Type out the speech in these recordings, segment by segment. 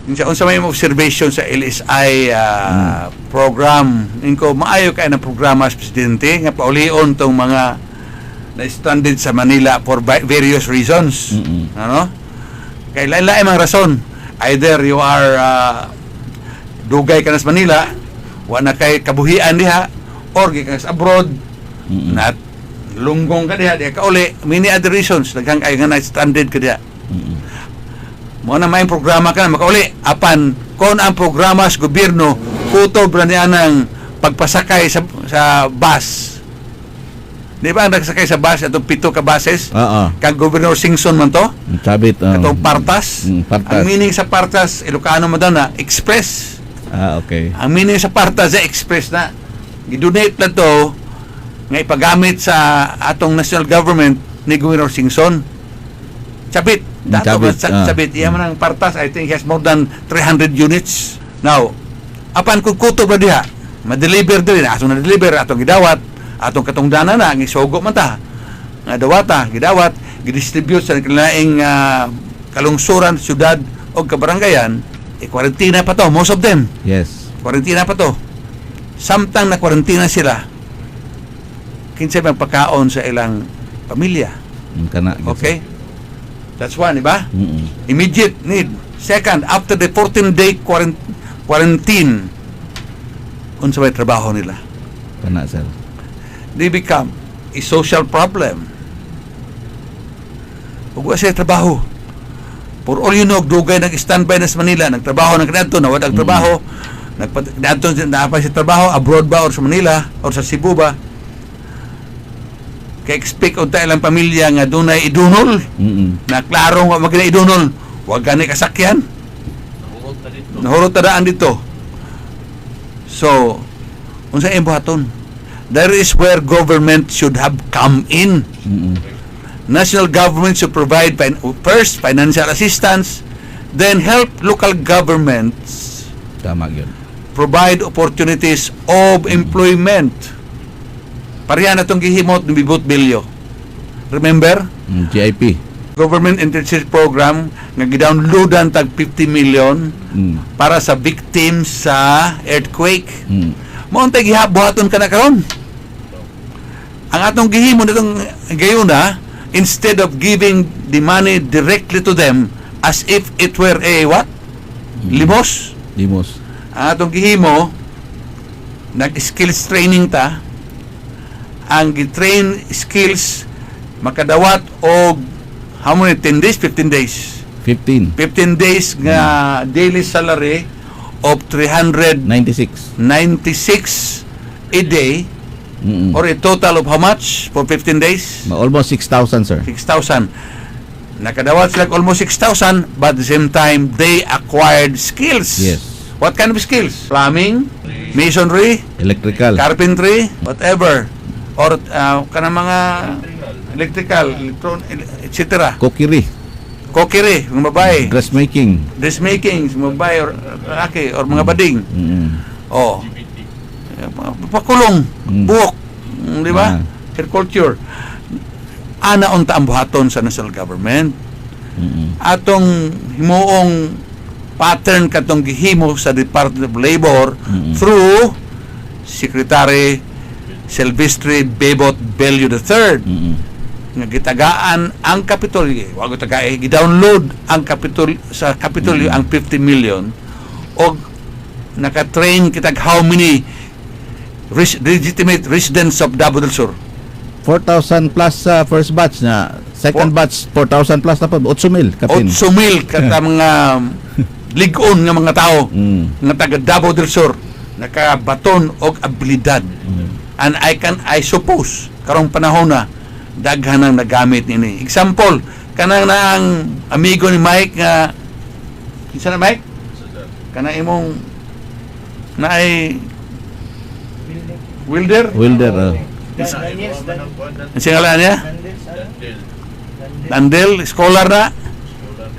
Unsa may observation sa LSI program? Inko maayo kay ng programa sa presidente nga paulion tong mga na stranded sa Manila for various reasons. Ano? Kay lain-lain mga rason. Either you are dugay ka na sa Manila, wa na kay kabuhian diha, or gikan sa abroad, na lunggong ka diha, di ka uli. Many other reasons, daghang kay nga na stranded ka diha. Mao na may programa ka na makauli. Apan kon ang programa sa gobyerno kutob ra niya ng pagpasakay sa bus. Di ba ang nagsakay sa bus atong pito ka buses? Oo. Kang Governor Singson man to, Sabit. Oo. Katong Partas. Partas. Ang meaning sa Partas, Ilocano man daw na express. Ah, okay. Ang meaning sa Partas sa express na. Gidonate lang to nga ipagamit sa atong national government ni Governor Singson. Chabit. Dato Chabit, man sa ah. Chabit. Iya man ang Partas, I think he has more than 300 units. Now, apan kung kutob na diha, ma-deliver diri na, atong na-deliver, atong gidawat, atong katungdanan na, gisugo man ta. Nga dawata, gidawat, gidistribute sa laing kalungsuran, syudad o kabarangayan, e kwarentina pa to, most of them. Kwarentina pa to. Samtang na kwarentina sila, kinsay magpakaon sa ilang pamilya? Kana. Okay? That's one, di ba? Mm. Immediate need. Second, after the 14-day quarantine, unsa may trabaho nila? Kana, sir. They become a social problem. Ug wa sila trabaho. For all you know, dugay nag-standby na sa Manila, nagtrabaho ng kaniadto, nawad ang trabaho, nagpa kaniadto naa pa sa trabaho abroad ba or sa Manila or sa Cebu ba. Kay expect unta ilang pamilya nga dunay idunol na klaro nga magina idunol, wag gani kasakyan. Nahurot na daan dito. So, unsa imong buhaton? There is where government should have come in. National government should provide first financial assistance, then help local governments Tama gyud. Provide opportunities of employment. Pareha na itong gihimot ni Bibot Bello. Remember? GIP. Government Internship Program nga gidownloadan tag 50 million para sa victims sa earthquake. Mao untay gihabuhaton ka na karon. Ang atong gihimo nitong gayuna, instead of giving the money directly to them as if it were a what? Limos. Limos. Ang atong gihimo, nag-skills training ta. Ang gi-train skills makadawat og how many, 10 days, 15 days? 15. 15 days nga daily salary of 396 96. a day or a total of how much for 15 days? Almost 6,000, sir. 6,000. Nakadawat sila almost 6,000, but at the same time they acquired skills. What kind of skills? Plumbing, masonry, Electrical. Carpentry, whatever. Or kanang mga electrical, electron, etc. Cookery. Cookery, mga babae. Dressmaking. Dressmaking, mga babae or lalaki or mga bading. Oh. Pakulong, buhok, di ba? Ah. Hair culture. Ana unta ang buhaton sa national government. Atong himuong pattern katong gihimo sa Department of Labor through Secretary Silvestre Bebot Bello III nga gitagaan ang Kapitolyo, wag ko tagay, gi-download ang Kapitol sa Kapitolyo ang 50 million og naka-train kitag how many legitimate residents of Davao del Sur? 4,000 plus sa first batch na. Second batch, 4,000 plus na po. 8,000 kapin. 8,000 kata mga lig-on nga mga tao nga taga Davao del Sur nakabaton og abilidad. And I suppose karong panahon na daghan ang nagamit nini. Example, kanang na ang amigo ni Mike nga, kinsa na, Mike? Kanang imong naay welder? Welder. Oh. Ang singalan niya? Dandel, scholar na.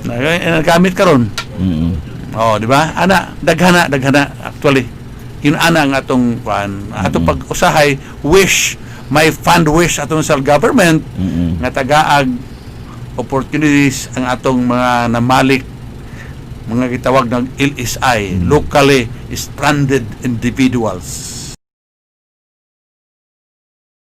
Nagamit karon. Oh, di ba? Ana, daghana, daghana actually. Yun ana ang atong kuan, atong pag-usahay wish, my fond wish atong sa government nga tagaag opportunities ang atong mga namalik Mga gitawag ng LSI, locally stranded individuals.